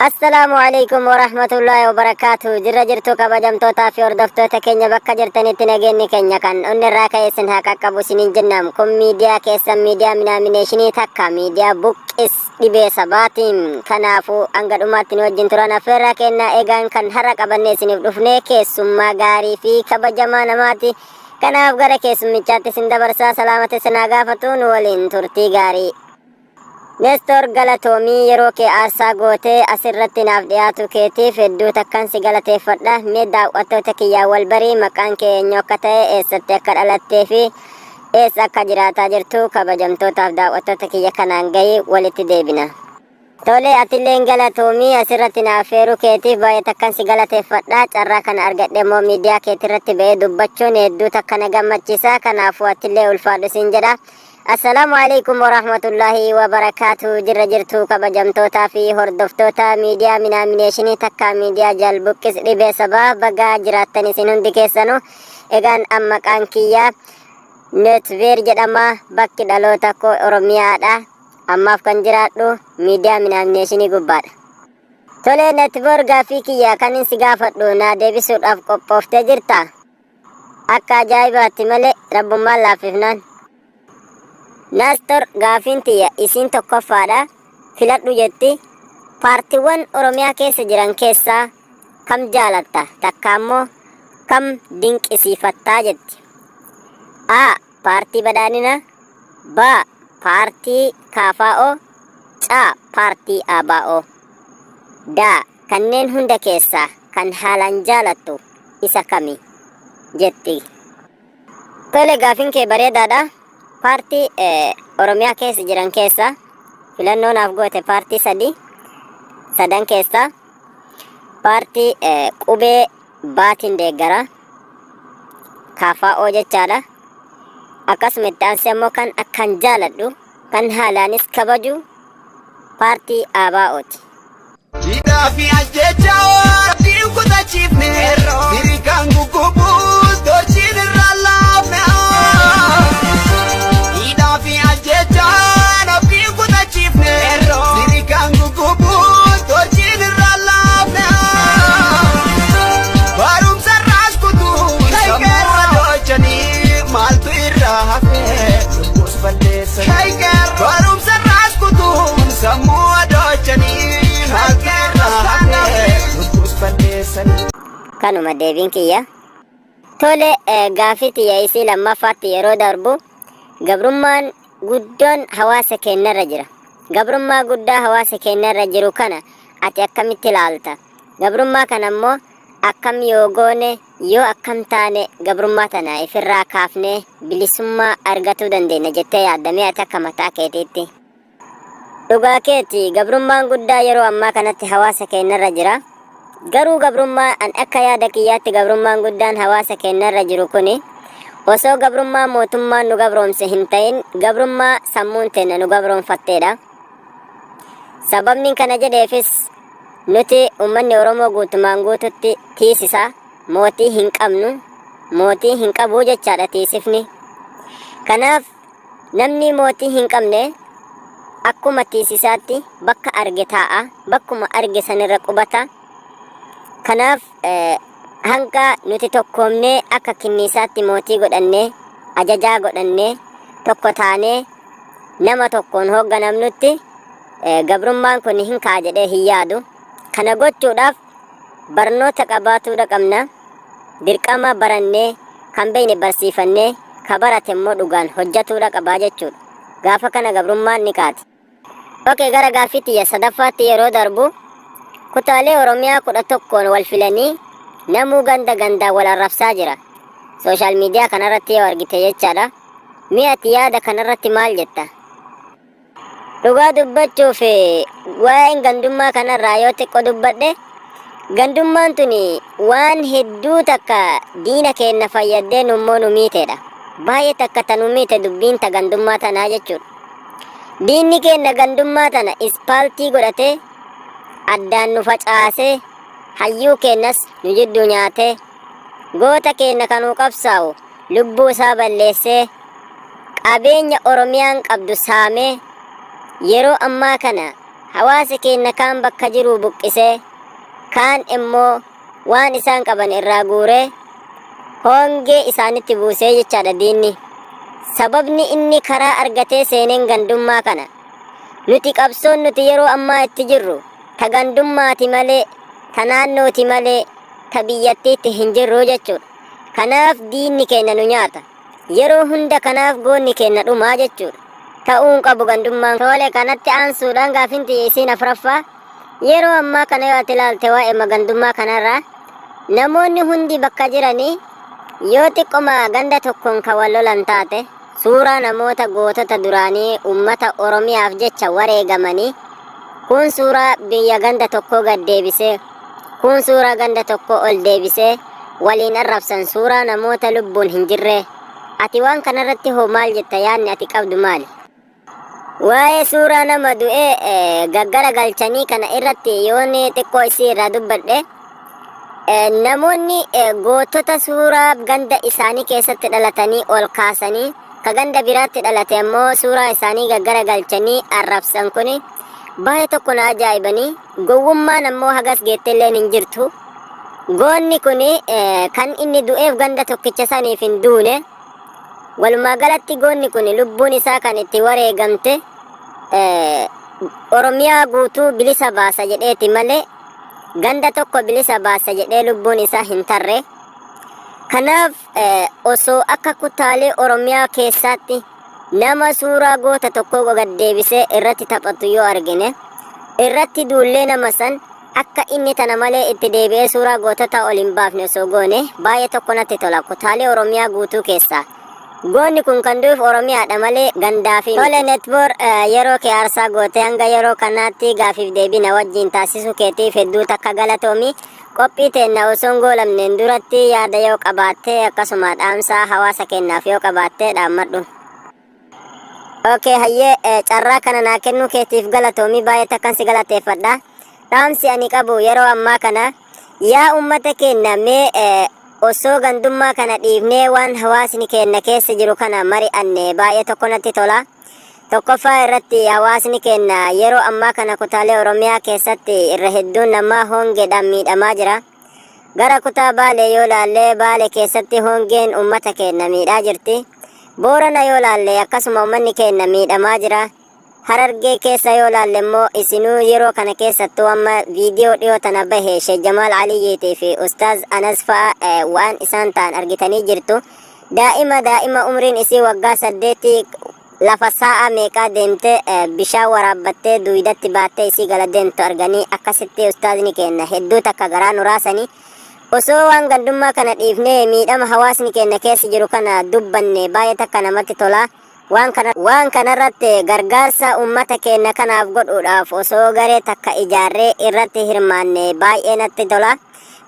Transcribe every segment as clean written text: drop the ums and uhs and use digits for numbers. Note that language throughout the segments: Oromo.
Assalaamu alaikum warahmatullaahi wabarakaatu. Jirra jirtu kabajamtootaa fi hordoftoota keenya, bakka jirtanitti nageenyi keenya kan onni irraa ka'e isin haa qaqqabu isiniin jennaan. Kun miidiyaa keessan, miidiyaa minaaminee takka, miidiyaa buqqis dhibee sabaatiin. Kanaafuu hanga dhumaatti nu wajjin turan affeerraa kennaa. Egaan kan har'a qabannee isiniif dhufnee keessummaa gaarii fi kabajamaa namaati. Kanaaf gara keessummichaatti isin dabarsaa, salaamata isin haa gaafatu, nu waliin turtii gaarii. Nestoor, galatoomii, yeroo kee aarsaa gootee asirratti naaf dhiyaatu keetiif hedduu takkan si galateeffadha. Mee daawwattoota kiyyaa wal barii, maqaan kee eenyu akka ta'e, eessatti akka dhalattee fi eessa akka jiraataa jirtu kabajamtootaaf daawwattoota kiyya kanaan gahii, walitti deebina. Tole, atilleen galatoomii, asirratti naaf affeeruu keetiif baay'ee takkan si galateeffadha. Carraa kana argadhe immoo miidiyaa keetirratti ba'ee dubbachuun hedduu takka na gammachiisa. Kanaafuu atillee ulfaadhu siin jedha. Assalaamu alaikum warahmatullaahi wabarakaatu. Jirra jirtu kabajamtootaa fi hordoftoota miidiyaa minaaminee takka, miidiyaa jalbuqqis dhibee sabaa, bagaa jiraattan isin hundi keessanu. Egaan amma maqaan kiyya Netveer jedhama. Bakki dhaloota koo Oromiyaadha. Ammaaf kan jiraadhu miidiyaa minaaminee gubbaadha. Tole Netveer, gaaffii kiyya kan si gaafadhu naa deebisuudhaaf qophooftee jirta? Akka ajaa'ibaatti malee, rabbummaan laaffifnaan. Naastor, gaafiin tiyya isiin tokkoffaadha. Filadhu jetti. Paartiiwwan Oromiyaa keessa jiran keessaa kam jaalatta? Takka ammoo kam dinqisiifattaa jetti. A. Paartii Badhaadhina. B. Paartii KFO. C. Paartii ABO. D. Kanneen hunda keessaa kan haalaan jaalattu isa kami jetti. Tole, gaafiin kee bareedaadha. Paartii Oromiyaa keessa jiran keessa filannoo naaf goote paartii sadi. Sadan keessaa paartii qubee baatiin deeggara. KFO jechaadha. Akkasuma itti aansee ammoo kan akkan jaaladhu, kan haalaanis kabaju, paartii ABO'ti. Hidhaa fi ajjeechaa abdiin kutachiifne, hirikaan guggubuus torchiin irraa laafne. Hidhaa fi ajjeechaa abdiin kutachiifne, hirikaan guggubuus torchiin irraa laafne. Barumsa irraas kutuu sammuu doochanii, maaltu irraa hafe, lubbuus balleessanii. Barumsa irraas kutuun sammuu adochanii, maaltu irraa hafe, lubbuus balleessanii. Kanuma deebiin kiyya. Tole, gaaffii tiyya isii lammaffaatti yeroo darbu, gabrummaan guddoon hawaasa keenyarra jira. Gabrummaa guddaa hawaasa keenyarra jiru kana ati akkamitti ilaalta? Gabrummaa kana immoo akkam yoo goone, yoo akkam taane gabrummaa tana ifirraa kaafnee bilisummaa argatuu dandeenya jettee yaaddamee ati akka mataa keetiitti? Dhugaa keeti, gabrummaan guddaa yeroo ammaa kanatti hawaasa keenyarra jira. Garuu gabrummaa an akka yaada kiyyaatti gabrummaan guddaan hawaasa keenyarra jiru kuni osoo gabrummaa mootummaan nu gabroomse hin ta'in, gabrummaa sammuun teenya nu gabroomfatteedha. Sababni kana jedheefis nuti uummanni Oromoo guutumaan guututti tiisisa, mootii hin qabnu, mootii hin qabu jechaadha tiisifni. Kanaaf namni mootii hin qabne akkuma tiisisaatti bakka arge taa'a, bakkuma arge sanirra qubata. Kanaaf hanga nuti tokkoomnee akka kinniisaatti mootii godhannee, ajajaa godhannee, tokko taanee nama tokkoon hoogganamnutti gabrummaan kun hin ka'a jedhee hin yaadu. Kana gochuudhaaf barnoota qabaatuudha qabna. Dirqama barannee, kan beekne barsiifannee, ka barate immoo dhugaan hojjetuudha qabaa jechuudha. Gaafa kana gabrummaan ni kaati. Okay, gara gaaffii tiyya sadaffaatti yeroo darbu, kutaalee Oromiyaa 11n wal filanii namuu ganda gandaan wal arrabsaa jira. Social media kanarratti yoo argite jechaadha. Mee ati yaada kanarratti maal jetta? Dhugaa dubbachuuf, waa'een gandummaa kanarraa yoo xiqqoo dubbadhe, gandummaan tuni waan hedduu takka diina keenya fayyaddee nummoo nu miiteedha. Baay'ee takka ta nu miite dubbiin ta gandummaa tanaa jechuudha. Diinni keenya gandummaa tana ispaaltii godhatee addaan nu facaasee, hayyuu keenyas nu jidduu nyaatee, goota keenya kanuu qabsaa'u lubbuu isaa balleessee, qabeenya Oromiyaan qabdu saamee, yeroo ammaa kana Hawaasa keenya kaan bakka jiruu buqqisee, kaan immoo waan isaan qaban irraa guuree hongee isaanitti buusee jechaadha diinni. Sababni inni karaa argatee seeneen gandummaa kana. Nuti qabsoon nuti yeroo ammaa itti jirru ta gandummaati malee, ta naannooti malee, ta biyyattiitti hin jirru jechuudha. Kanaaf diinni keenya nu nyaata. Yeroo hunda kanaaf goonni keenya dhumaa jechuudha. Ta'uun qabu gandummaan. Tole, kanatti aansuudhaan gaafin tiyya isiin afraffaa, yeroo ammaa kana yoo ati ilaalte waa'ee gandummaa kanarraa namoonni hundi bakka jiranii yoo xiqqoma ganda tokkoon kan wal lolan taate, suuraa namoota gootota duraanii ummata Oromiyaaf jecha wareegamanii, kun suuraa biyya ganda tokkoo gad deebisee, kun suuraa ganda tokkoo ol deebisee waliin arrabsan, suuraa namoota lubbuun hin jirre. Ati waan kanarratti hoo maal jetta? Yaadni ati qabdu maali? Waa'ee suuraa nama du'ee gaggara galchanii kana irratti yoon xiqqoo isii irraa dubbadhe, namoonni gootota suuraa ganda isaanii keessatti dhalatanii ol kaasanii, ka ganda biraatti dhalate ammoo suuraa isaanii gaggara galchanii arrabsan kuni baay'ee tokko na ajaa'ibanii. Gowwummaan ammoo hagas geettelleen hin jirtu. Goonni kuni kan inni du'eef ganda tokkicha saniif hin duune. Walumaa galatti goonni kun lubbuun isaa kan itti wareegamte Oromiyaa guutuu bilisa baasa jedheeti malee ganda tokko bilisa baasa jedhee lubbuun isaa hin tarre. Kanaaf osoo akka kutaalee Oromiyaa keessaatti nama suuraa goota tokkoo gad deebisee irratti taphatu yoo argine, irratti duullee nama san akka inni tana malee itti deebi'ee suuraa gootota ol hin baafne osoo goone baay'ee tokko natti tola kutaalee Oromiyaa guutuu keessaa. Goonni kun kan du'uuf Oromiyaadha malee gandaa fi. Tole netboor, yeroo kee aarsaa goote hanga yeroo kanaatti gaafiif deebii na wajjin taasisuu keetiif hedduu takka galatoomi. Qophii teenna osoo hin goolamneen duratti yaada yoo qabaatte, akkasuma dhaamsa hawaasa keenyaaf yoo qabaatte dhaammadhu. Okay, hayyee, carraa kana naa kennuu keetiif galatoomi, baay'ee takkan si galateeffadha. Dhaamsi ani qabu yeroo ammaa kana, yaa uummata keenya, mee osoo gandummaa kana dhiifnee waan hawaasni keenya keessa jiru kana mari'anne baay'ee tokko natti tola. Tokkoffaa irratti hawaasni keenya yeroo ammaa kana kutaalee Oromiyaa keessatti irra hedduun namaa hongeedhaan miidhamaa jira. Gara kutaa Baalee yoo laallee, Baale keessatti hongeen uummata keenya miidhaa jirti. Boorana yoo laalle akkasuma uummanni keenya miidhamaa jira. Harargee keessa yoo laalle immoo isinuu yeroo kana keessattuu amma viidiyoo dhiyoo tana bahe Sheekh Jamaal Aliyyiitii fi Ustaaz Anas fa'a waan isaan ta'an argitanii jirtu. Daa'ima umriin isii waggaa 8 lafa sa'a meeqaa deemtee bishaan waraabbattee duwidatti baattee isii gala deemtu arganii akkasitti ustaazni keenya hedduu takka garaa nu raasanii. Osoo waan gandummaa kana dhiifnee miidhama hawaasni keenya keessa jiru kana dubbanne baay'ee takka namatti tola. Waan kanarratti gargaarsa uummata keenya kanaaf godhuudhaaf osoo garee takka ijaarree irratti hirmaanne baay'ee natti tola.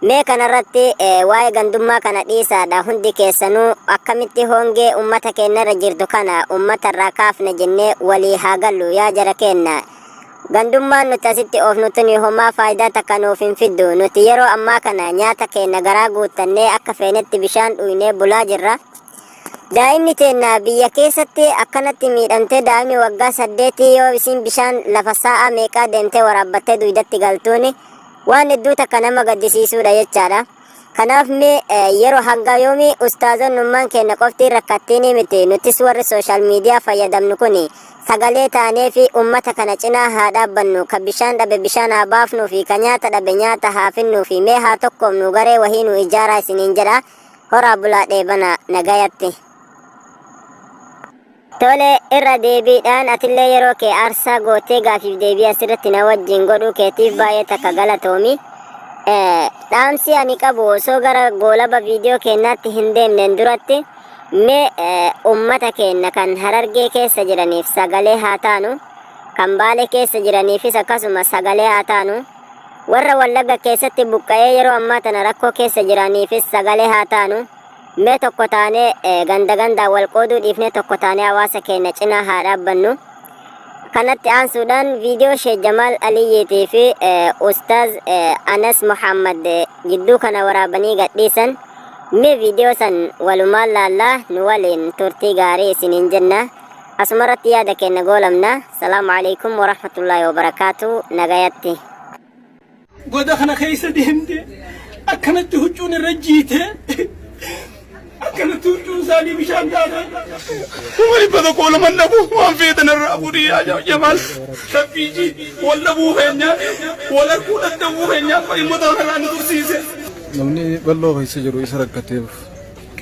Mee kanarratti waa'ee gandummaa kana dhiisaadha, hundi keessanuu akkamitti hongee uummata keenyarra jirtu kana uummatarraa kaafne jennee walii haa gallu yaa jara keenya. Gandummaan nuti asitti oofnu tuni homaa faayidaa takka nuuf hin fiddu. Nuti yeroo ammaa kana nyaata keenya garaa guuttannee akka feenetti bishaan dhuynee bulaa jirra. Daa'imni teenya biyya keessatti akkanatti miidhamtee, daa'imni waggaa 8 yoo isiin bishaan lafa sa'a meeqaa deemtee waraabbattee duwidatti galtuuni waan hedduu takka nama gaddisiisuudha jechaadha. Kanaaf mee yeroo hanga yoomii ustaazonnummaan keenya qofti rakkattiini miti, nutis warri social media fayyadamnu kuni sagalee taanee fi ummata kana cinaa haa dhaabbannu, ka bishaan dhabe bishaan haa baafnuu fi ka nyaata dhabe nyaata haa finnuu fi mee haa tokkoomnu, garee wahii nu ijaaraa isiniin jedha. Horaa bulaa, dheebana nagayatti. Tole, irra deebiidhaan atillee yeroo kee aarsaa gootee gaafiif deebii asirratti na wajjin godhuu keetiif baay'ee takka galatoomi. Dhaamsi ani qabu, osoo gara goolaba viidiyoo keenyaatti hin deemneen duratti, mee ummata keenya kan Harargee keessa jiraniif sagalee haa taanu, kan Baale keessa jiraniifis akkasuma sagalee haa taanu, warra Wallagga keessatti buqqa'ee yeroo ammaa tana rakkoo keessa jiraniifis sagalee haa taanu. Mee tokko taanee ganda gandaan wal qooduu dhiifnee tokko taanee hawaasa keenya cinaa haa dhaabbannu. Kanatti aansuudhaan viidiyoo Sheekh Jamaal Aliyyiitii fi Ustaaz Anas Muhammad jidduu kana waraabanii gadhiisan. Mee viidiyoo san walumaan laallaa, nu waliin turtii gaarii isiniin jenna. Asumarratti yaada keenya goolamna. Salaamu alaikum warahmatullaahi wabarakaatu. Nagayatti. Goda kana keessa deemte akkanatti huccuun irra jiite, akkanatti huccuun isaanii bishaan taate. 100,000 laman dhabu waan feetan irraa fuudhii yaa Jamaal. Shaffiiji wal dhabuu keenya, wal arguu dadhabuu keenya dhimmoota kanarraa nu tursiise. Namni bal'oo keessa jiru isa rakkateef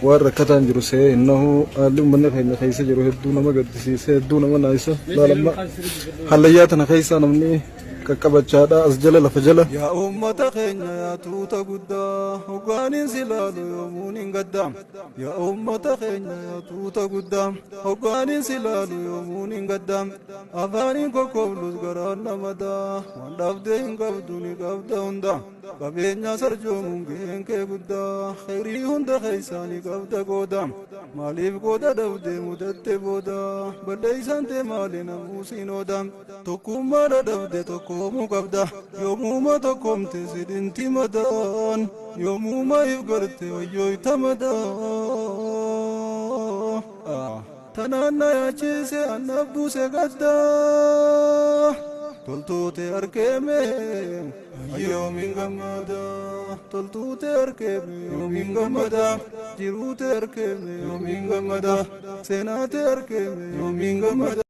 waan rakkataan jiru se'ee hin nahu. Haalli uummanni keenya keessa jiru hedduu nama gaddisiise, hedduu nama naayisa. Laalamma hallayyaa tana keessa namni qaqqabachaadha as jala lafa jala. Yaa uummata keenya, yaa tuuta guddaa, hoggaaniin si laalu yoomuun hin gadda. Yaa uummata keenya, yaa tuuta guddaa, hoggaaniin si laalu yoomuun hin gadda. Afaaniin kokkoblus garaan namadaa, waan dhabdee hin qabdu ni qabda hunda. Qabeenya sarjoomuun gaheen kee guddaa, khayrii hunda keessaa ni qabda qooda. Maaliif qooda dhabdee mudatte booda? Balleeysaan tee maali namuu siin ooda? Tokkummaa dhabde tokkoomuu qabda, yoomuma tokkoomte sidhinti madaan, yoomuma if garte wayyooyta madaa. Tanaan na yaachise, annaaf buuse gaddaa. Toltuute arkeeme yoomiin gammada, toltuute arkeeme yoomiin gammada, jiruute arkeeme yoomiin gammada, seenaate arkeeme yoomiin gammada.